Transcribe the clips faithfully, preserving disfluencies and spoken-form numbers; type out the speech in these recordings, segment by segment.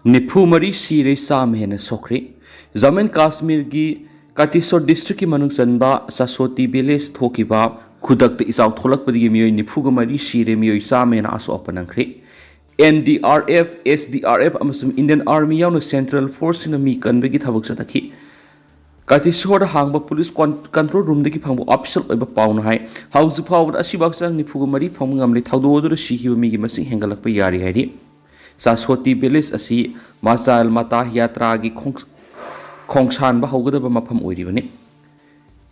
ꯅꯤꯐꯨ ꯃꯔꯤ ꯁꯤꯔꯦ, ꯆꯥꯝꯃ ꯍꯦꯟꯅ ꯁꯣꯛꯈ꯭ꯔꯦ꯫ ꯖꯝꯃꯨ ꯑꯦꯟ ꯀꯥꯁꯃꯤꯔꯒꯤ ꯀꯇꯤꯁꯣꯔ ꯗꯤꯁꯇ꯭ꯔꯤꯛꯀꯤ ꯃꯅꯨꯡ ꯆꯟꯕ ꯁꯥꯁꯣꯇꯤ ꯚꯤꯂꯦꯖ ꯊꯣꯛꯈꯤꯕ ꯈꯨꯗꯛꯇ ꯏꯆꯥꯎ ꯊꯣꯛꯂꯛꯄꯗꯒꯤ ꯃꯤꯑꯣꯏ ꯅꯤꯐꯨꯒ ꯃꯔꯤ ꯁꯤꯔꯦ, ꯃꯤꯑꯣꯏ ꯆꯥꯝꯃ ꯍꯦꯟꯅ ꯑꯁꯣꯛ ꯑꯄꯟ ꯅꯪꯈ꯭ꯔꯦ꯫ N D R F, S D R F ꯑꯃꯁꯨꯡ ꯏꯟꯗꯤꯌꯟ ꯑꯥꯔꯃꯤ ꯌꯥꯎꯅ ꯁꯦꯟꯇ꯭ꯔꯦꯜ ꯐꯣꯔꯁꯁꯤꯡꯅ ꯃꯤ ꯀꯟꯕꯒꯤ ꯊꯕꯛ ꯆꯠꯊꯈꯤ꯫ ꯀꯇꯤꯁꯣꯔꯗ ꯍꯥꯡꯕ ꯄꯨꯂꯤꯁ ꯀꯣꯟ-, ꯀꯟꯇ꯭ꯔꯣꯜ ꯔꯨꯝꯗꯒꯤ ꯐꯪꯕ ꯑꯣꯐꯤꯁꯤꯌꯦꯜ ꯑꯣꯏꯕ ꯄꯥꯎꯅ ꯍꯥꯏ, ꯍꯧꯖꯤꯛ ꯐꯥꯎꯕꯗ ꯑꯁꯤꯕ ꯍꯛꯆꯥꯡ ꯅꯤꯐꯨꯒ ꯃꯔꯤ ꯐꯪꯕ ꯉꯝꯂꯦ꯫ ꯊꯧꯗꯣꯛ ꯑꯗꯨꯗ ꯁꯤꯈꯤꯕ ꯃꯤꯒꯤ ꯃꯁꯤꯡ ꯍꯦꯟꯒꯠꯂꯛꯄ ꯌꯥꯔꯤ ꯍꯥꯏꯔꯤ꯫ ꯁꯥꯁꯣꯇꯤ ꯚꯤꯂꯦꯖ ꯑꯁꯤ ꯃꯆꯥꯏꯜ ꯃꯇꯥ ꯌꯥꯇ꯭ꯔꯥꯒꯤ ꯈꯣꯡ-, ꯈꯣꯡꯁꯥꯟꯕ ꯍꯧꯒꯗꯕ ꯃꯐꯝ ꯑꯣꯏꯔꯤꯕꯅꯤ꯫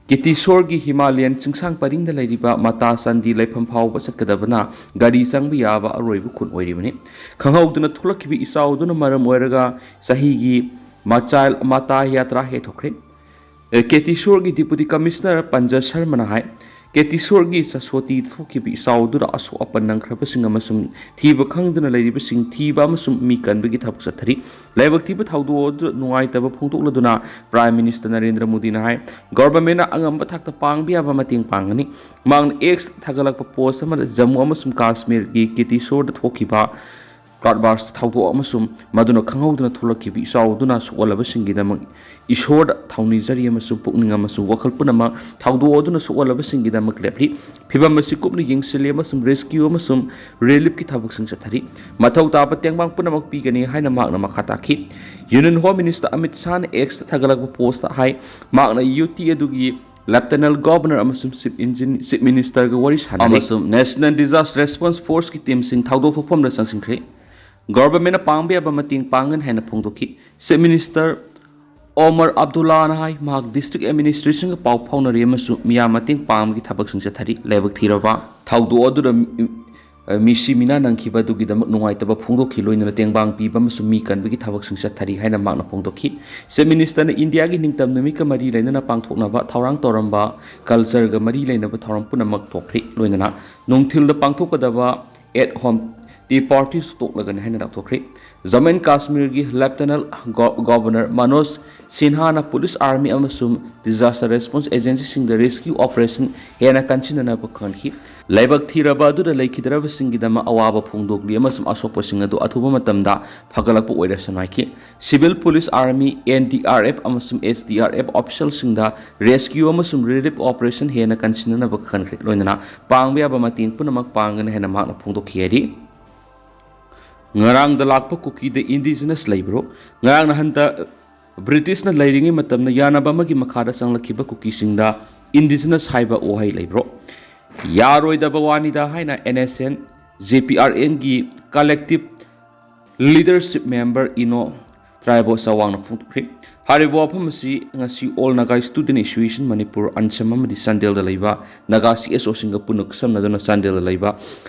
ꯀꯤꯇꯤꯁꯣꯔꯒꯤ ꯍꯤꯃꯥꯂꯌꯟ ꯆꯤꯡꯁꯥꯡ ꯄꯔꯤꯡꯗ ꯂꯩꯔꯤꯕ ꯃꯇꯥ ꯆꯥꯟꯗꯤ ꯂꯩꯐꯝ ꯐꯥꯎꯕ ꯆꯠꯀꯗꯕꯅ ꯒꯥꯔꯤ ꯆꯪꯕ ꯌꯥꯕ ꯑꯔꯣꯏꯕ ꯈꯨꯟ ꯑꯣꯏꯔꯤꯕꯅꯤ꯫ ꯈꯪꯍꯧꯗꯅ ꯊꯣꯛꯂꯛꯈꯤꯕ ꯏꯆꯥꯎꯗꯨꯅ ꯃꯔꯝ ꯑꯣꯏꯔꯒ ꯆꯍꯤꯒꯤ ꯃꯆꯥꯏꯜ ꯃꯇꯥ ꯌꯥꯇ꯭ꯔꯥ ꯍꯦꯊꯣꯛꯈ꯭ꯔꯦ꯫ ꯑꯦ, ꯀꯦꯇꯤꯁꯣꯔꯒꯤ ꯗꯤꯄꯨꯇꯤ ꯀꯃꯤꯁꯅꯔ ꯄꯟꯖ ꯁꯔꯃꯅ ꯍꯥꯏ, ꯀꯦꯇꯤꯁꯣꯔꯒꯤ ꯁꯥꯁꯣꯇꯤꯗ ꯊꯣꯛꯈꯤꯕ ꯏꯆꯥꯎꯗꯨꯗ ꯑꯁꯣꯛ ꯑꯄꯟ ꯅꯪꯈ꯭ꯔꯕꯁꯤꯡ ꯑꯃꯁꯨꯡ ꯊꯤꯕ ꯈꯪꯗꯅ ꯂꯩꯔꯤꯕꯁꯤꯡ ꯊꯤꯕ ꯑꯃꯁꯨꯡ ꯃꯤ ꯀꯟꯕꯒꯤ ꯊꯕꯛ ꯆꯠꯊꯔꯤ꯫ ꯂꯥꯏꯕꯛ ꯊꯤꯕ ꯊꯧꯗꯣꯛ ꯑꯗꯨꯗ ꯅꯨꯡꯉꯥꯏꯇꯕ ꯐꯣꯡꯗꯣꯛꯂꯗꯨꯅ ꯄ꯭ꯔꯥꯏꯝ ꯃꯤꯅꯤꯁꯇꯔ ꯅꯔꯦꯟꯗ꯭ꯔ ꯃꯣꯗꯤꯅ ꯍꯥꯏ, ꯒꯚꯔꯟꯃꯦꯟꯠꯅ ꯑꯉꯝꯕ ꯊꯥꯛꯇ ꯄꯥꯡꯕ ꯌꯥꯕ ꯃꯇꯦꯡ ꯄꯥꯡꯒꯅꯤ꯫ ꯃꯍꯥꯛꯅ ꯑꯦꯛꯁ ꯊꯥꯒꯠꯂꯛꯄ ꯄꯣꯁ ꯑꯃꯗ ꯖꯝꯃꯨ ꯑꯃꯁꯨꯡ ꯀꯥꯁꯃꯤꯔꯒꯤ ꯀꯤꯇꯤꯁꯣꯔꯗ ꯊꯣꯛꯈꯤꯕ ꯀ꯭ꯂꯥꯎꯗ ꯕꯥꯔꯁ ꯊꯧꯗꯣꯛ ꯑꯃꯁꯨꯡ ꯃꯗꯨꯅ ꯈꯪꯍꯧꯗꯅ ꯊꯣꯛꯂꯛꯈꯤꯕ ꯏꯆꯥꯎ ꯑꯗꯨꯅ ꯁꯣꯛꯍꯜꯂꯕꯁꯤꯡꯒꯤꯗꯃꯛ ꯏꯁꯣꯔꯗ ꯊꯧꯅꯤꯖꯔꯤ ꯑꯃꯁꯨꯡ ꯄꯨꯛꯅꯤꯡ ꯑꯃꯁꯨꯡ ꯋꯥꯈꯜ ꯄꯨꯝꯅꯃꯛ ꯊꯧꯗꯣꯛ ꯑꯗꯨꯅ ꯁꯣꯛꯍꯜꯂꯕꯁꯤꯡꯒꯤꯗꯃꯛ ꯂꯦꯞꯂꯤ꯫ ꯐꯤꯚꯝ ꯑꯁꯤ ꯀꯨꯞꯅ ꯌꯦꯡꯁꯤꯜꯂꯤ ꯑꯃꯁꯨꯡ ꯔꯦꯁꯀ꯭ꯌꯨ ꯑꯃꯁꯨꯡ ꯔꯤꯂꯤꯐꯀꯤ ꯊꯕꯛꯁꯤꯡ ꯆꯠꯊꯔꯤ꯫ ꯃꯊꯧ ꯇꯥꯕ ꯇꯦꯡꯕꯥꯡ ꯄꯨꯝꯅꯃꯛ ꯄꯤꯒꯅꯤ ꯍꯥꯏꯅ ꯃꯍꯥꯛꯅ ꯃꯈꯥ ꯇꯥꯈꯤ꯫ ꯌꯨꯅꯤꯌꯟ ꯍꯣꯝ ꯃꯤꯅꯤꯁꯇꯔ ꯑꯃꯤꯠ ꯁꯥꯍꯅ ꯑꯦꯛꯁꯇ ꯊꯥꯒꯠꯂꯛꯄ ꯄꯣꯁꯇ ꯍꯥꯏ, ꯃꯍꯥꯛꯅ ꯌꯨ ꯇꯤ ꯑꯗꯨꯒꯤ ꯂꯦꯐꯇꯅꯦꯟꯠ ꯒꯚꯔꯅꯔ ꯑꯃꯁꯨꯡ ꯆꯤꯐ ꯏꯟꯖꯤꯟ-, ꯆꯤꯐ ꯃꯤꯅꯤꯁꯇꯔꯒ ꯋꯥꯔꯤ ꯁꯥꯟꯅꯔꯤ ꯑꯃꯁꯨꯡ ꯅꯦꯁꯅꯦꯜ ꯗꯤꯖꯥꯁꯇꯔ ꯔꯦꯁꯄꯣꯟꯁ ꯐꯣꯔꯁꯀꯤ ꯇꯤꯝꯁꯤꯡ ꯊꯧꯗꯣꯛ ꯊꯣꯛꯐꯝꯗ ꯆꯪꯁꯤꯟꯈ꯭ꯔꯦ꯫ ꯒꯚꯔꯟꯃꯦꯟꯠꯅ ꯄꯥꯡꯕ ꯌꯥꯕ ꯃꯇꯦꯡ ꯄꯥꯡꯒꯅꯤ ꯍꯥꯏꯅ ꯐꯣꯡꯗꯣꯛꯈꯤ꯫ ꯆꯤꯐ ꯃꯤꯅꯤꯁꯇꯔ ꯑꯣꯃꯔ ꯑꯕꯗꯨꯜꯂꯥꯅ ꯍꯥꯏ, ꯃꯍꯥꯛ ꯗꯤꯁꯇ꯭ꯔꯤꯛ ꯑꯦꯗꯃꯤꯅꯤꯁꯇ꯭ꯔꯦꯁꯟꯒ ꯄꯥꯎ ꯐꯥꯎꯅꯔꯤ ꯑꯃꯁꯨꯡ ꯃꯤꯌꯥꯝ ꯃꯇꯦꯡ ꯄꯥꯡꯕꯒꯤ ꯊꯕꯛꯁꯤꯡ ꯆꯠꯊꯔꯤ꯫ ꯂꯥꯏꯕꯛ ꯊꯤꯔꯕ ꯊꯧꯗꯣꯛ ꯑꯗꯨꯗ ꯃꯤ-, ꯃꯤꯁꯤ ꯃꯤꯅꯥ ꯅꯪꯈꯤꯕ ꯑꯗꯨꯒꯤꯗꯃꯛ ꯅꯨꯡꯉꯥꯏꯇꯕ ꯐꯣꯡꯗꯣꯛꯈꯤ, ꯂꯣꯏꯅꯅ ꯇꯦꯡꯕꯥꯡ ꯄꯤꯕ ꯑꯃꯁꯨꯡ ꯃꯤ ꯀꯟꯕꯒꯤ ꯊꯕꯛꯁꯤꯡ ꯆꯠꯊꯔꯤ ꯍꯥꯏꯅ ꯃꯍꯥꯛꯅ ꯐꯣꯡꯗꯣꯛꯈꯤ꯫ ꯆꯤꯐ ꯃꯤꯅꯤꯁꯇꯔꯅ ꯏꯟꯗꯤꯌꯥꯒꯤ ꯅꯤꯡꯇꯝ ꯅꯨꯃꯤꯠꯀ ꯃꯔꯤ ꯂꯩꯅꯅ ꯄꯥꯡꯊꯣꯛꯅꯕ ꯊꯧꯔꯥꯡ ꯇꯧꯔꯝꯕ ꯀꯜꯆꯔꯒ ꯃꯔꯤ ꯂꯩꯅꯕ ꯊꯧꯔꯝ ꯄꯨꯝꯅꯃꯛ ꯇꯣꯛꯈ꯭ꯔꯦ, ꯂꯣꯏꯅꯅ ꯅꯨꯡꯊꯤꯜꯗ ꯄꯥꯡꯊꯣꯛꯀꯗꯕ ꯑꯦꯠ ꯍꯣꯝ ꯇꯤ ꯄꯥꯔꯇꯤꯁꯨ ꯇꯣꯛꯂꯒꯅꯤ ꯍꯥꯏꯅ ꯂꯥꯎꯊꯣꯛꯈ꯭ꯔꯦ꯫ ꯖꯝꯃꯨ ꯑꯦꯟ ꯀꯥꯁꯃꯤꯔꯒꯤ ꯂꯦꯐꯇꯅꯦꯟꯠ ꯒꯣ-, ꯒꯣꯚꯔꯅꯔ ꯃꯅꯣꯖ ꯁꯤꯟꯍꯥꯅ ꯄꯨꯂꯤꯁ, ꯑꯥꯔꯃꯤ ꯑꯃꯁꯨꯡ ꯗꯤꯖꯥꯁꯇꯔ ꯔꯦꯁꯄꯣꯟꯁ ꯑꯦꯖꯦꯟꯁꯤꯁꯤꯡꯗ ꯔꯦꯁꯀ꯭ꯌꯨ ꯑꯣꯄꯔꯦꯁꯟ ꯍꯦꯟꯅ ꯀꯟꯁꯤꯟꯅꯅꯕ ꯈꯪꯍꯟꯈꯤ꯫ ꯂꯥꯏꯕꯛ ꯊꯤꯔꯕ ꯑꯗꯨꯗ ꯂꯩꯈꯤꯗ꯭ꯔꯕꯁꯤꯡꯒꯤꯗꯃꯛ ꯑꯋꯥꯕ ꯐꯣꯡꯗꯣꯛꯂꯤ ꯑꯃꯁꯨꯡ ꯑꯁꯣꯛꯄꯁꯤꯡ ꯑꯗꯨ ꯑꯊꯨꯕ ꯃꯇꯝꯗ ꯐꯒꯠꯂꯛꯄ ꯑꯣꯏꯔꯁꯅꯨ ꯍꯥꯏꯈꯤ꯫ Civil Police, Army, N D R F ꯑꯃꯁꯨꯡ H D R F officialꯁꯤꯡꯗ rescue ꯑꯃꯁꯨꯡ relief operation ꯍꯦꯟꯅ ꯀꯟꯁꯤꯟꯅꯅꯕ ꯈꯟꯈ꯭ꯔꯦ, ꯂꯣꯏꯅꯅ ꯄꯥꯡꯕ ꯌꯥꯕ ꯃꯇꯦꯡ ꯄꯨꯝꯅꯃꯛ ꯄꯥꯡꯒꯅꯤ ꯍꯥꯏꯅ ꯃꯍꯥꯛꯅ ꯐꯣꯡꯗꯣꯛꯈꯤ ꯍꯥꯏꯔꯤ꯫ ꯉꯔꯥꯡꯗ ꯂꯥꯛꯄ ꯀꯨꯀꯤꯗ indigenous ꯂꯩꯕ꯭ꯔꯣ? ꯉꯔꯥꯡ ꯅꯍꯥꯟꯗ ꯕ꯭ꯔꯤꯇꯤꯁꯅ ꯂꯩꯔꯤꯉꯩ ꯃꯇꯝꯗ ꯌꯥꯅꯕ ꯑꯃꯒꯤ ꯃꯈꯥꯗ ꯆꯪꯂꯛꯈꯤꯕ ꯀꯨꯀꯤꯁꯤꯡꯗ indigenous ꯍꯥꯏꯕ ꯋꯥꯍꯩ ꯂꯩꯕ꯭ꯔꯣ? ꯌꯥꯔꯣꯏꯗꯕ ꯋꯥꯅꯤꯗ ꯍꯥꯏꯅ N S N G P R N ꯒꯤ collective leadership member ꯏꯅꯣ ꯇ꯭ꯔꯥꯏꯕꯣ ꯆꯋꯥꯡꯅ ꯐꯣꯡꯗꯣꯛꯈ꯭ꯔꯦ꯫ ꯍꯥꯏꯔꯤꯕ ꯋꯥꯐꯝ ꯑꯁꯤ ꯉꯁꯤ All Naga Student Association Manipur, ꯑꯟꯁꯝ ꯑꯃꯗꯤ ꯆꯥꯟꯗꯦꯜꯗ ꯂꯩꯕ ꯅꯥꯒꯥ C S Oꯁꯤꯡꯒ ꯄꯨꯟꯅ ꯈꯨꯠꯁꯝꯅꯗꯨꯅ ꯆꯥꯟꯗꯦꯜꯗ ꯂꯩꯕ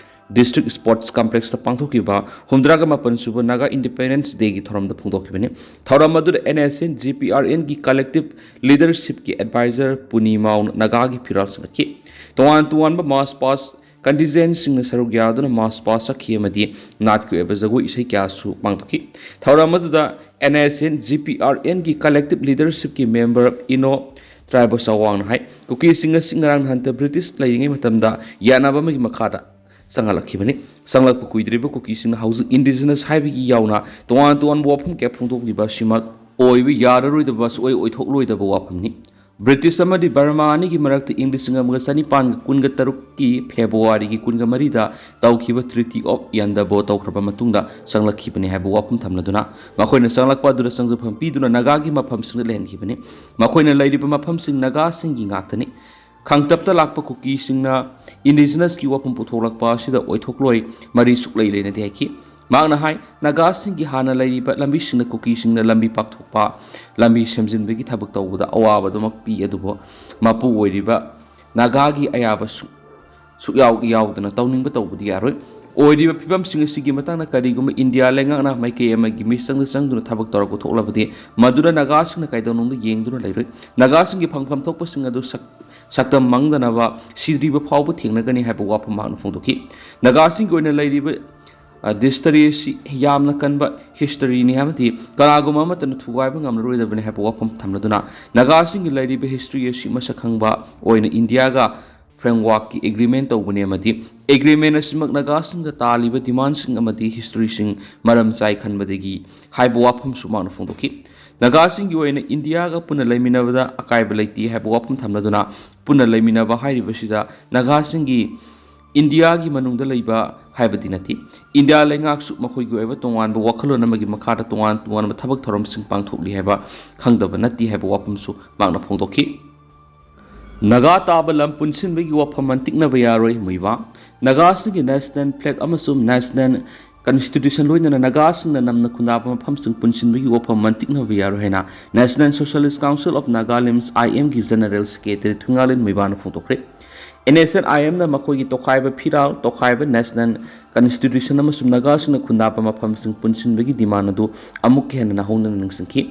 District Sports Complexꯇ ꯄꯥꯡꯊꯣꯛꯈꯤꯕ ꯍꯨꯝꯗ꯭ꯔꯥꯒ ꯃꯥꯄꯟ ꯁꯨꯕ Naga Independence Dayꯒꯤ ꯊꯧꯔꯝꯗ ꯐꯣꯡꯗꯣꯛꯈꯤꯕꯅꯤ꯫ ꯊꯧꯔꯝ ꯑꯗꯨꯗ N S N G P R Nꯒꯤ collective leadershipꯀꯤ advisor ꯄꯨꯅꯤꯃꯥꯎꯅ ꯅꯥꯒꯥꯒꯤ ꯐꯤꯔꯥꯜ ꯁꯪꯒꯠꯈꯤ꯫ ꯇꯣꯉꯥꯟ ꯇꯣꯉꯥꯟꯕ march past contingentꯁꯤꯡꯅ ꯁꯔꯨꯛ ꯌꯥꯗꯨꯅ march past ꯁꯛꯈꯤ ꯑꯃꯗꯤ ꯅꯥꯠꯀꯤ ꯑꯣꯏꯕ ꯖꯒꯣꯏ ꯏꯁꯩ ꯀꯌꯥꯁꯨ ꯄꯥꯡꯊꯣꯛꯈꯤ꯫ ꯊꯧꯔꯝ ꯑꯗꯨꯗ N S N G P R Nꯒꯤ collective leadershipꯀꯤ member ꯏꯅꯣ ꯇ꯭ꯔꯥꯏꯕꯣ ꯆꯋꯥꯡꯅ ꯍꯥꯏ, ꯀꯨꯀꯤꯁꯤꯡ ꯑꯁꯤ ꯉꯔꯥꯡ ꯅꯍꯥꯟꯇ ꯕ꯭ꯔꯤꯇꯤꯁ ꯂꯩꯔꯤꯉꯩ ꯃꯇꯝꯗ ꯌꯥꯅꯕ ꯑꯃꯒꯤ ꯃꯈꯥꯗ ꯆꯪꯍꯜꯂꯛꯈꯤꯕꯅꯤ꯫ ꯆꯪꯂꯛꯄ ꯀꯨꯏꯗ꯭ꯔꯤꯕ ꯀꯨꯀꯤꯁꯤꯡꯅ ꯍꯧꯖꯤꯛ indigenous ꯍꯥꯏꯕꯒꯤ ꯌꯥꯎꯅ ꯇꯣꯉꯥꯟ ꯇꯣꯉꯥꯟꯕ ꯋꯥꯐꯝ ꯀꯌꯥ ꯐꯣꯡꯗꯣꯛꯂꯤꯕ ꯑꯁꯤꯃꯛ ꯑꯣꯏꯕ ꯌꯥꯔꯔꯣꯏꯗꯕ, ꯁꯨꯛꯑꯣꯏ ꯑꯣꯏꯊꯣꯛꯂꯣꯏꯗꯕ ꯋꯥꯐꯝꯅꯤ꯫ ꯕ꯭ꯔꯤꯇꯤꯁ ꯑꯃꯗꯤ ꯕꯔꯃꯥ ꯑꯅꯤꯒꯤ ꯃꯔꯛꯇ ꯏꯪ ꯂꯤꯁꯤꯡ ꯑꯃꯒ ꯆꯅꯤꯄꯥꯟꯒ ꯀꯨꯟꯒ ꯇꯔꯨꯛꯀꯤ ꯐꯦꯕ꯭ꯔꯨꯋꯥꯔꯤꯒꯤ ꯀꯨꯟꯒ ꯃꯔꯤꯗ ꯇꯧꯈꯤꯕ Treaty of Yandabo ꯇꯧꯈ꯭ꯔꯕ ꯃꯇꯨꯡꯗ ꯆꯪꯂꯛꯈꯤꯕꯅꯤ ꯍꯥꯏꯕ ꯋꯥꯐꯝ ꯊꯝꯂꯗꯨꯅ, ꯃꯈꯣꯏꯅ ꯆꯪꯂꯛꯄ ꯑꯗꯨꯗ ꯆꯪꯖꯐꯝ ꯄꯤꯗꯨꯅ ꯅꯥꯒꯥꯒꯤ ꯃꯐꯝꯁꯤꯡꯗ ꯂꯩꯍꯟꯈꯤꯕꯅꯤ꯫ ꯃꯈꯣꯏꯅ ꯂꯩꯔꯤꯕ ꯃꯐꯝꯁꯤꯡ ꯅꯥꯒꯥꯁꯤꯡꯒꯤ ꯉꯥꯛꯇꯅꯤ꯫ ꯈꯥꯡꯇꯞꯇ ꯂꯥꯛꯄ ꯀꯨꯀꯤꯁꯤꯡꯅ indigenousꯀꯤ ꯋꯥꯐꯝ ꯄꯨꯊꯣꯛꯂꯛꯄ ꯑꯁꯤꯗ ꯑꯣꯏꯊꯣꯛꯂꯣꯏ, ꯃꯔꯤ ꯁꯨꯛꯂꯩ ꯂꯩꯅꯗꯦ ꯍꯥꯏꯈꯤ꯫ ꯃꯍꯥꯛꯅ ꯍꯥꯏ, ꯅꯥꯒꯥꯁꯤꯡꯒꯤ ꯍꯥꯟꯅ ꯂꯩꯔꯤꯕ ꯂꯝꯕꯤꯁꯤꯡꯗ ꯀꯨꯀꯤꯁꯤꯡꯅ ꯂꯝꯕꯤ ꯄꯥꯛꯊꯣꯛꯄ, ꯂꯝꯕꯤ ꯁꯦꯝꯖꯤꯟꯕꯒꯤ ꯊꯕꯛ ꯇꯧꯕꯗ ꯑꯋꯥꯕ ꯑꯗꯨꯃꯛ ꯄꯤ, ꯑꯗꯨꯕꯨ ꯃꯄꯨ ꯑꯣꯏꯔꯤꯕ ꯅꯥꯒꯥꯒꯤ ꯑꯌꯥꯕ ꯁꯨ-, ꯁꯨꯛꯌꯥꯎ ꯌꯥꯎꯗꯅ ꯇꯧꯅꯤꯡꯕ ꯇꯧꯕꯗꯤ ꯌꯥꯔꯣꯏ꯫ ꯑꯣꯏꯔꯤꯕ ꯐꯤꯕꯝꯁꯤꯡ ꯑꯁꯤꯒꯤ ꯃꯇꯥꯡꯗ ꯀꯔꯤꯒꯨꯝꯕ ꯏꯟꯗꯤꯌꯥ ꯂꯩꯉꯥꯛꯅ ꯃꯥꯏꯀꯩ ꯑꯃꯒꯤ ꯃꯤꯆꯪꯗ ꯆꯪꯗꯨꯅ ꯊꯕꯛ ꯇꯧꯔꯛꯄ ꯊꯣꯛꯂꯕꯗꯤ, ꯃꯗꯨꯅ ꯅꯥꯒꯥꯁꯤꯡꯅ ꯀꯩꯗꯧꯅꯨꯡꯗ ꯌꯦꯡꯗꯨꯅ ꯂꯩꯔꯣꯏ꯫ ꯅꯥꯒꯥꯁꯤꯡꯒꯤ ꯐꯪꯐꯝ ꯊꯣꯛꯄꯁꯤꯡ ꯑꯗꯨ ꯁꯛ-, ꯁꯛꯇꯝ ꯃꯥꯡꯗꯅꯕ ꯁꯤꯗ꯭ꯔꯤꯕ ꯐꯥꯎꯕ ꯊꯦꯡꯅꯒꯅꯤ ꯍꯥꯏꯕ ꯋꯥꯐꯝ ꯃꯍꯥꯛꯅ ꯐꯣꯡꯗꯣꯛꯈꯤ꯫ ꯅꯥꯒꯥꯁꯤꯡꯒꯤ ꯑꯣꯏꯅ ꯂꯩꯔꯤꯕ, ꯑ, history ꯑꯁꯤ ꯌꯥꯝꯅ ꯀꯟꯕ historyꯅꯤ ꯑꯃꯗꯤ ꯀꯅꯥꯒꯨꯝꯕ ꯑꯃꯠꯇꯅ ꯊꯨꯒꯥꯏꯕ ꯉꯝꯂꯔꯣꯏꯗꯕꯅꯤ ꯍꯥꯏꯕ ꯋꯥꯐꯝ ꯊꯝꯂꯗꯨꯅ, ꯅꯥꯒꯥꯁꯤꯡꯒꯤ ꯂꯩꯔꯤꯕ history ꯑꯁꯤ ꯃꯁꯛ ꯈꯪꯕ ꯑꯣꯏꯅ ꯏꯟꯗꯤꯌꯥꯒ ꯐ꯭ꯔꯦꯝꯋꯥꯔꯛꯀꯤ ꯑꯦꯒ꯭ꯔꯤꯃꯦꯟ ꯇꯧꯕꯅꯤ ꯑꯃꯗꯤ ꯑꯦꯒ꯭ꯔꯤꯃꯦꯟ ꯑꯁꯤꯃꯛ ꯅꯥꯒꯥꯁꯤꯡꯗ ꯇꯥꯜꯂꯤꯕ ꯗꯤꯃꯥꯟꯁꯤꯡ ꯑꯃꯗꯤ ꯍꯤꯁꯇ꯭ꯔꯤꯁꯤꯡ ꯃꯔꯝ ꯆꯥꯏ ꯈꯟꯕꯗꯒꯤ ꯍꯥꯏꯕ ꯋꯥꯐꯝꯁꯨ ꯃꯍꯥꯛꯅ ꯐꯣꯡꯗꯣꯛꯈꯤ꯫ ꯅꯥꯒꯥꯁꯤꯡꯒꯤ ꯑꯣꯏꯅ ꯏꯟꯗꯤꯌꯥꯒ ꯄꯨꯟꯅ ꯂꯩꯃꯤꯟꯅꯕꯗ ꯑꯀꯥꯏꯕ ꯂꯩꯇꯦ ꯍꯥꯏꯕ ꯋꯥꯐꯝ ꯊꯝꯂꯗꯨꯅ ꯄꯨꯟꯅ ꯂꯩꯃꯤꯟꯅꯕ ꯍꯥꯏꯔꯤꯕꯁꯤꯗ ꯅꯥꯒꯥꯁꯤꯡꯒꯤ ꯏꯟꯗꯤꯌꯥꯒꯤ ꯃꯅꯨꯡꯗ ꯂꯩꯕ ꯍꯥꯏꯕꯗꯤ ꯅꯠꯇꯦ꯫ ꯏꯟꯗꯤꯌꯥ ꯂꯩꯉꯥꯛꯁꯨ ꯃꯈꯣꯏꯒꯤ ꯑꯣꯏꯕ ꯇꯣꯉꯥꯟꯕ ꯋꯥꯈꯜꯂꯣꯟ ꯑꯃꯒꯤ ꯃꯈꯥꯗ ꯇꯣꯉꯥꯟ ꯇꯣꯉꯥꯟꯕ ꯊꯕꯛ ꯊꯧꯔꯝꯁꯤꯡ ꯄꯥꯡꯊꯣꯛꯂꯤ ꯍꯥꯏꯕ ꯈꯪꯗꯕ ꯅꯠꯇꯦ ꯍꯥꯏꯕ ꯋꯥꯐꯝꯁꯨ ꯃꯍꯥꯛꯅ ꯐꯣꯡꯗꯣꯛꯈꯤ꯫ ꯅꯥꯒꯥ ꯇꯥꯕ ꯂꯝ ꯄꯨꯟꯁꯤꯟꯕꯒꯤ ꯋꯥꯐꯝ ꯃꯟꯇꯤꯛꯅꯕ ꯌꯥꯔꯣꯏ꯫ ꯃꯨꯏꯕꯥ, ꯅꯥꯒꯥꯁꯤꯡꯒꯤ ꯅꯦꯁꯅꯦꯜ ꯐ꯭ꯂꯦꯒ ꯑꯃꯁꯨꯡ ꯅꯦꯁꯅꯦꯜ ꯀꯟꯁꯇꯤꯇ꯭ꯌꯨꯁꯟ ꯂꯣꯏꯅꯅ ꯅꯥꯒꯥꯁꯤꯡꯅ ꯅꯝꯅ ꯈꯨꯟꯗꯥꯕ ꯃꯐꯝꯁꯤꯡ ꯄꯨꯟꯁꯤꯟꯕꯒꯤ ꯋꯥꯐꯝ ꯃꯟꯇꯤꯛꯅꯕ ꯌꯥꯔꯣꯏ ꯍꯥꯏꯅ National Socialist Council of Nagalim, I ꯑꯦꯝꯒꯤ ꯖꯦꯅꯔꯦꯜ ꯁꯦꯀ꯭ꯔꯦꯇꯔꯤ ꯊꯨꯏꯉꯥꯂꯦꯟ ꯃꯨꯏꯕꯥꯅ ꯐꯣꯡꯗꯣꯛꯈ꯭ꯔꯦ꯫ ꯑꯦꯟ ꯑꯦꯁ ꯑꯦꯟ ꯑꯥꯏ ꯑꯦꯝꯅ ꯃꯈꯣꯏꯒꯤ ꯇꯣꯈꯥꯏꯕ ꯐꯤꯔꯥꯜ, ꯇꯣꯈꯥꯏꯕ ꯅꯦꯁꯅꯦꯜ ꯀꯟꯁꯇꯤꯇ꯭ꯌꯨꯁꯟ ꯑꯃꯁꯨꯡ ꯅꯥꯒꯥꯁꯤꯡꯅ ꯈꯨꯟꯗꯥꯕ ꯃꯐꯝꯁꯤꯡ ꯄꯨꯟꯁꯤꯟꯕꯒꯤ ꯗꯤꯃꯥꯟ ꯑꯗꯨ ꯑꯃꯨꯛꯀ ꯍꯦꯟꯅ ꯅꯧꯍꯧꯅꯅ ꯅꯤꯡꯁꯤꯡꯈꯤ꯫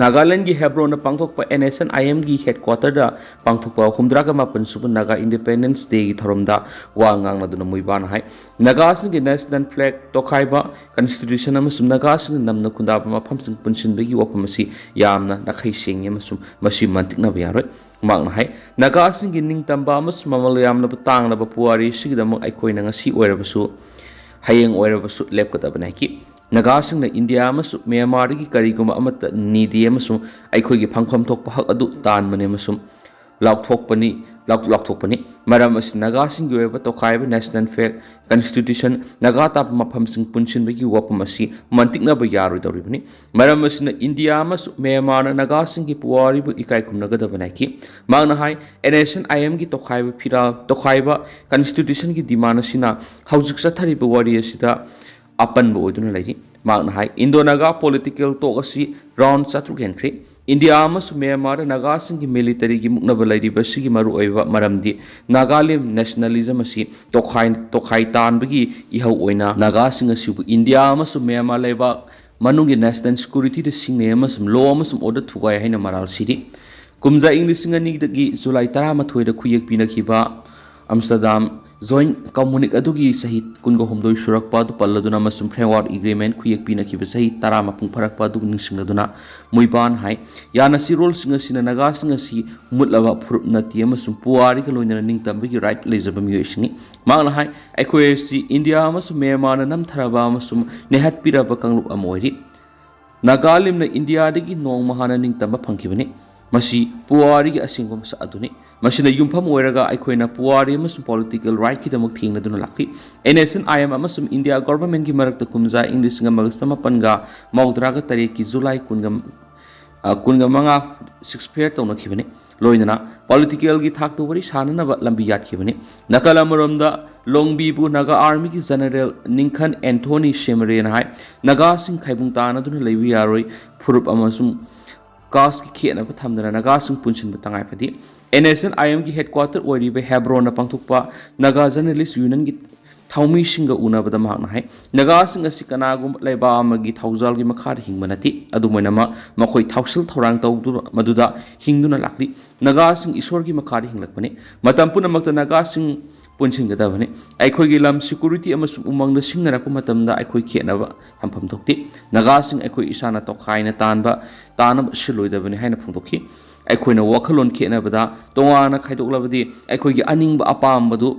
ꯅꯥꯒꯥꯂꯦꯟꯒꯤ ꯍꯦꯕ꯭ꯔꯣꯟꯗ ꯄꯥꯡꯊꯣꯛꯄ ꯑꯦꯟ ꯑꯦꯁ ꯑꯦꯟ ꯑꯥꯏ ꯑꯦꯝꯒꯤ ꯍꯦꯗꯀ꯭ꯋꯥꯇꯔꯗ ꯄꯥꯡꯊꯣꯛꯄ ꯍꯨꯝꯗ꯭ꯔꯥꯒ ꯃꯥꯄꯟ ꯁꯨꯕ ꯅꯥꯒꯥ ꯏꯟꯗꯤꯄꯦꯟꯗꯦꯟꯁ ꯗꯦꯒꯤ ꯊꯧꯔꯝꯗ ꯋꯥ ꯉꯥꯡꯂꯗꯨꯅ ꯃꯨꯏꯕꯥꯅ ꯍꯥꯏ, ꯅꯥꯒꯥꯁꯤꯡꯒꯤ ꯅꯦꯁꯅꯦꯜ ꯐ꯭ꯂꯦꯒ ꯇꯣꯈꯥꯏꯕ, ꯀꯟꯁꯇꯤꯇ꯭ꯌꯨꯁꯟ ꯑꯃꯁꯨꯡ ꯅꯥꯒꯥꯁꯤꯡꯅ ꯅꯝꯅ ꯈꯨꯟꯗꯥꯕ ꯃꯐꯝꯁꯤꯡ ꯄꯨꯟꯁꯤꯟꯕꯒꯤ ꯋꯥꯐꯝ ꯑꯁꯤ ꯌꯥꯝꯅ ꯅꯥꯈꯩ ꯁꯦꯡꯉꯤ ꯑꯃꯁꯨꯡ ꯃꯁꯤ ꯃꯟꯇꯤꯛꯅꯕ ꯌꯥꯔꯣꯏ꯫ ꯃꯍꯥꯛꯅ ꯍꯥꯏ, ꯅꯥꯒꯥꯁꯤꯡꯒꯤ ꯅꯤꯡꯇꯝꯕ ꯑꯃꯁꯨꯡ ꯃꯃꯜ ꯌꯥꯝꯂꯕ ꯇꯥꯡꯂꯕ ꯄꯨꯋꯥꯔꯤ ꯑꯁꯤꯒꯤꯗꯃꯛ ꯑꯩꯈꯣꯏꯅ ꯉꯁꯤ ꯑꯣꯏꯔꯕꯁꯨ, ꯍꯌꯦꯡ ꯑꯣꯏꯔꯕꯁꯨ ꯂꯦꯞꯀꯗꯕꯅꯤ ꯍꯥꯏꯈꯤ꯫ ꯅꯥꯒꯥꯁꯤꯡꯅ ꯏꯟꯗꯤꯌꯥ ꯑꯃꯁꯨꯡ ꯃ꯭ꯌꯥꯟꯃꯥꯔꯗꯒꯤ ꯀꯔꯤꯒꯨꯝꯕ ꯑꯃꯠꯇ ꯅꯤꯗꯦ ꯑꯃꯁꯨꯡ ꯑꯩꯈꯣꯏꯒꯤ ꯐꯪꯐꯝ ꯊꯣꯛꯄ ꯍꯛ ꯑꯗꯨ ꯇꯥꯟꯕꯅꯤ ꯑꯃꯁꯨꯡ ꯂꯥꯎꯊꯣꯛꯄꯅꯤ, ꯂꯥꯎ-, ꯂꯥꯎꯊꯣꯛꯄꯅꯤ꯫ ꯃꯔꯝ ꯑꯁꯤꯅ ꯅꯥꯒꯥꯁꯤꯡꯒꯤ ꯑꯣꯏꯕ ꯇꯣꯈꯥꯏꯕ ꯅꯦꯁꯅꯦꯜ ꯐ꯭ꯂꯦꯒ, ꯀꯟꯁꯇꯤꯇ꯭ꯌꯨꯁꯟ, ꯅꯥꯒꯥ ꯇꯥꯕ ꯃꯐꯝꯁꯤꯡ ꯄꯨꯟꯁꯤꯟꯕꯒꯤ ꯋꯥꯐꯝ ꯑꯁꯤ ꯃꯟꯇꯤꯛꯅꯕ ꯌꯥꯔꯣꯏꯗꯧꯔꯤꯕꯅꯤ꯫ ꯃꯔꯝ ꯑꯁꯤꯅ ꯏꯟꯗꯤꯌꯥ ꯑꯃꯁꯨꯡ ꯃ꯭ꯌꯥꯟꯃꯥꯔꯅ ꯅꯥꯒꯥꯁꯤꯡꯒꯤ ꯄꯨꯋꯥꯔꯤꯕꯨ ꯏꯀꯥꯏ ꯈꯨꯝꯅꯒꯗꯕꯅꯤ ꯍꯥꯏꯈꯤ꯫ ꯃꯍꯥꯛꯅ ꯍꯥꯏ, ꯑꯦꯟ ꯑꯦꯁ ꯑꯦꯟ ꯑꯥꯏ ꯑꯦꯝꯒꯤ ꯇꯣꯈꯥꯏꯕ ꯐꯤꯔꯥꯜ, ꯇꯣꯈꯥꯏꯕ ꯀꯟꯁꯇꯤꯇ꯭ꯌꯨꯁꯟꯒꯤ ꯗꯤꯃꯥꯟ ꯑꯁꯤꯅ ꯍꯧꯖꯤꯛ ꯆꯠꯊꯔꯤꯕ ꯋꯥꯔꯤ ꯑꯁꯤꯗ ꯑꯄꯟꯕ ꯑꯣꯏꯗꯨꯅ ꯂꯩꯔꯤ꯫ ꯃꯍꯥꯛꯅ ꯍꯥꯏ, ꯏꯟꯗꯣ ꯅꯥꯒꯥ ꯄꯣꯂꯤꯇꯤꯀꯦꯜ ꯇꯣꯛ ꯑꯁꯤ ꯔꯥꯎꯟ ꯆꯥꯇ꯭ꯔꯨꯛ ꯍꯦꯟꯈ꯭ꯔꯦ꯫ ꯏꯟꯗꯤꯌꯥ ꯑꯃꯁꯨꯡ ꯃ꯭ꯌꯥꯟꯃꯥꯔꯗ ꯅꯥꯒꯥꯁꯤꯡꯒꯤ ꯃꯤꯂꯤꯇꯔꯤꯒꯤ ꯃꯨꯛꯅꯕ ꯂꯩꯔꯤꯕ ꯑꯁꯤꯒꯤ ꯃꯔꯨꯑꯣꯏꯕ ꯃꯔꯝꯗꯤ ꯅꯥꯒꯥꯂꯦꯟ ꯅꯦꯁꯅꯦꯂꯤꯖꯝ ꯑꯁꯤ ꯇꯣꯈꯥꯏ, ꯇꯣꯈꯥꯏ ꯇꯥꯟꯕꯒꯤ ꯏꯍꯧ ꯑꯣꯏꯅ ꯅꯥꯒꯥꯁꯤꯡ ꯑꯁꯤꯕꯨ ꯏꯟꯗꯤꯌꯥ ꯑꯃꯁꯨꯡ ꯃ꯭ꯌꯥꯟꯃꯥꯔ ꯂꯩꯕꯥꯛ ꯃꯅꯨꯡꯒꯤ ꯅꯦꯁꯅꯦꯜ ꯁꯦꯀ꯭ꯌꯨꯔꯤꯇꯤꯗ ꯁꯤꯡꯅꯩ ꯑꯃꯁꯨꯡ ꯂꯣ ꯑꯃꯁꯨꯡ ꯑꯣꯔꯗꯔ ꯊꯨꯒꯥꯏ ꯍꯥꯏꯅ ꯃꯔꯥꯜ ꯁꯤꯔꯤ꯫ ꯀꯨꯝꯖꯥ ꯏꯪ ꯂꯤꯁꯤꯡ ꯑꯅꯤꯗꯒꯤ ꯖꯨꯂꯥꯏ ꯇꯔꯥꯃꯥꯊꯣꯏꯗ ꯈꯨꯌꯦꯛ ꯄꯤꯅꯈꯤꯕ ꯑꯝꯁꯇꯔꯗꯥꯝ ꯖꯣꯏꯟ ꯀꯝꯃꯨꯅꯤꯛ ꯑꯗꯨꯒꯤ ꯆꯍꯤ ꯀꯨꯟꯒ ꯍꯨꯝꯗꯣꯏ ꯁꯨꯔꯛꯄ ꯑꯗꯨ ꯄꯜꯂꯗꯨꯅ ꯑꯃꯁꯨꯡ ꯐ꯭ꯔꯦꯝꯋꯥꯔꯛ ꯑꯦꯒ꯭ꯔꯤꯃꯦꯟ ꯈꯨꯌꯦꯛ ꯄꯤꯅꯈꯤꯕ ꯆꯍꯤ ꯇꯔꯥ ꯃꯄꯨꯡ ꯐꯥꯔꯛꯄ ꯑꯗꯨꯕꯨ ꯅꯤꯡꯁꯤꯡꯂꯗꯨꯅ ꯃꯨꯏꯕꯥꯟ ꯍꯥꯏ, ꯌꯥꯅ ꯁꯤꯔꯣꯜꯁꯤꯡ ꯑꯁꯤꯅ ꯅꯥꯒꯥꯁꯤꯡ ꯑꯁꯤ ꯃꯨꯠꯂꯕ ꯐꯨꯔꯨꯞ ꯅꯠꯇꯦ ꯑꯃꯁꯨꯡ ꯄꯨꯋꯥꯔꯤꯒ ꯂꯣꯏꯅꯅ ꯅꯤꯡꯇꯝꯕꯒꯤ ꯔꯥꯏꯠ ꯂꯩꯖꯕ ꯃꯤꯑꯣꯏꯁꯤꯡꯅꯤ꯫ ꯃꯍꯥꯛꯅ ꯍꯥꯏ, ꯑꯩꯈꯣꯏ ꯑꯁꯤ ꯏꯟꯗꯤꯌꯥ ꯑꯃꯁꯨꯡ ꯃ꯭ꯌꯥꯟꯃꯥꯔꯅ ꯅꯝꯊꯔꯕ ꯑꯃꯁꯨꯡ ꯅꯦꯍꯠꯄꯤꯔꯕ ꯀꯥꯡꯂꯨꯞ ꯑꯃ ꯑꯣꯏꯔꯤ꯫ ꯅꯥꯒꯥꯂꯤꯝꯅ ꯏꯟꯗꯤꯌꯥꯗꯒꯤ ꯅꯣꯡꯃ ꯍꯥꯟꯅ ꯅꯤꯡꯇꯝꯕ ꯐꯪꯈꯤꯕꯅꯤ꯫ ꯃꯁꯤ ꯄꯨꯋꯥꯔꯤꯒꯤ ꯑꯁꯦꯡꯕ ꯃꯁꯛ ꯑꯗꯨꯅꯤ꯫ ꯃꯁꯤꯅ ꯌꯨꯝꯐꯝ ꯑꯣꯏꯔꯒ ꯑꯩꯈꯣꯏꯅ ꯄꯨꯋꯥꯔꯤ ꯑꯃꯁꯨꯡ ꯄꯣꯂꯤꯇꯤꯀꯦꯜ ꯔꯥꯏꯠꯀꯤꯗꯃꯛ ꯊꯦꯡꯅꯗꯨꯅ ꯂꯥꯛꯂꯤ꯫ N S N I M ꯑꯃꯁꯨꯡ ꯏꯟꯗꯤꯌꯥ ꯒꯣꯚꯔꯟꯃꯦꯟꯠꯀꯤ ꯃꯔꯛꯇ ꯀꯨꯝꯖꯥ ꯏꯪ ꯂꯤꯁꯤꯡ ꯑꯃꯒ ꯆꯃꯥꯄꯟꯒ ꯃꯧꯗ꯭ꯔꯥꯒ ꯇꯔꯦꯠꯀꯤ ꯖꯨꯂꯥꯏ ꯀꯨꯟꯒ, ꯑ, ꯀꯨꯟꯒ ꯃꯉꯥ ꯁꯤꯁꯐꯦꯌꯔ ꯇꯧꯅꯈꯤꯕꯅꯤ꯫ ꯂꯣꯏꯅꯅ ꯄꯣꯂꯤꯇꯤꯀꯦꯜꯒꯤ ꯊꯥꯛꯇ ꯋꯥꯔꯤ ꯁꯥꯅꯅꯕ ꯂꯝꯕꯤ ꯌꯥꯠꯈꯤꯕꯅꯤ꯫ ꯅꯥꯀꯜ ꯑꯃꯔꯣꯝꯗ ꯂꯣꯡꯕꯤꯕꯨ ꯅꯥꯒꯥ ꯑꯥꯔꯃꯤꯒꯤ ꯖꯦꯅꯔꯦꯜ ꯅꯤꯡꯈꯟ ꯑꯦꯟꯊꯣꯅꯤ ꯁꯦꯃꯔꯦꯅ ꯍꯥꯏ, ꯅꯥꯒꯥꯁꯤꯡ ꯈꯥꯏꯕꯨꯡ ꯇꯥꯅꯗꯨꯅ ꯂꯩꯕ ꯌꯥꯔꯣꯏ, ꯐꯨꯔꯨꯞ ꯑꯃꯁꯨꯡ ꯀꯥꯁꯀꯤ ꯈꯦꯠꯅꯕ ꯊꯝꯗꯅ ꯅꯥꯒꯥꯁꯤꯡ ꯄꯨꯟꯁꯤꯟꯕ ꯇꯉꯥꯏ ꯐꯗꯦ꯫ ꯑꯦꯟ ꯑꯦꯁ ꯑꯦꯟ ꯑꯥꯏ ꯑꯦꯝꯒꯤ ꯍꯦꯗꯀ꯭ꯋꯥꯇꯔ ꯑꯣꯏꯔꯤꯕ ꯍꯦꯕ꯭ꯔꯣꯟꯗ ꯄꯥꯡꯊꯣꯛꯄ ꯅꯥꯒꯥ ꯖꯔꯅꯦꯂꯤꯁ ꯌꯨꯅꯤꯌꯟꯒꯤ ꯊꯧꯃꯤꯁꯤꯡꯒ ꯎꯅꯕꯗ ꯃꯍꯥꯛꯅ ꯍꯥꯏ, ꯅꯥꯒꯥꯁꯤꯡ ꯑꯁꯤ ꯀꯅꯥꯒꯨꯝꯕ ꯂꯩꯕꯥꯛ ꯑꯃꯒꯤ ꯊꯧꯖꯥꯜꯒꯤ ꯃꯈꯥꯗ ꯍꯤꯡꯕ ꯅꯠꯇꯦ꯫ ꯑꯗꯨꯝ ꯑꯣꯏꯅꯃꯛ, ꯃꯈꯣꯏ ꯊꯧꯁꯤꯜ ꯊꯧꯔꯥꯡ ꯇꯧꯗꯨꯅ ꯃꯗꯨꯗ ꯍꯤꯡꯗꯨꯅ ꯂꯥꯛꯂꯤ꯫ ꯅꯥꯒꯥꯁꯤꯡ ꯏꯁꯣꯔꯒꯤ ꯃꯈꯥꯗ ꯍꯤꯡꯂꯛꯄꯅꯤ꯫ ꯃꯇꯝ ꯄꯨꯝꯅꯃꯛꯇ ꯅꯥꯒꯥꯁꯤꯡ ꯄꯨꯟꯁꯤꯟꯒꯗꯕꯅꯤ꯫ ꯑꯩꯈꯣꯏꯒꯤ ꯂꯝ ꯁꯦꯀ꯭ꯌꯨꯔꯤꯇꯤ ꯑꯃꯁꯨꯡ ꯎꯃꯪꯗ ꯁꯤꯡꯅꯔꯛꯄ ꯃꯇꯝꯗ ꯑꯩꯈꯣꯏ ꯈꯦꯠꯅꯕ ꯊꯝꯐꯝ ꯊꯣꯛꯇꯦ꯫ ꯅꯥꯒꯥꯁꯤꯡ ꯑꯩꯈꯣꯏ ꯏꯁꯥꯅ ꯇꯣꯈꯥꯏꯅ ꯇꯥꯟꯕ, ꯇꯥꯅꯕ ꯁꯤꯜꯂꯣꯏꯗꯕꯅꯤ ꯍꯥꯏꯅ ꯐꯣꯡꯗꯣꯛꯈꯤ꯫ ꯑꯩꯈꯣꯏꯅ ꯋꯥꯈꯜꯂꯣꯟ ꯈꯦꯠꯅꯕꯗ ꯇꯣꯉꯥꯟꯅ ꯈꯥꯏꯗꯣꯛꯂꯕꯗꯤ ꯑꯩꯈꯣꯏꯒꯤ ꯑꯅꯤꯡꯕ ꯑꯄꯥꯝꯕꯗꯨ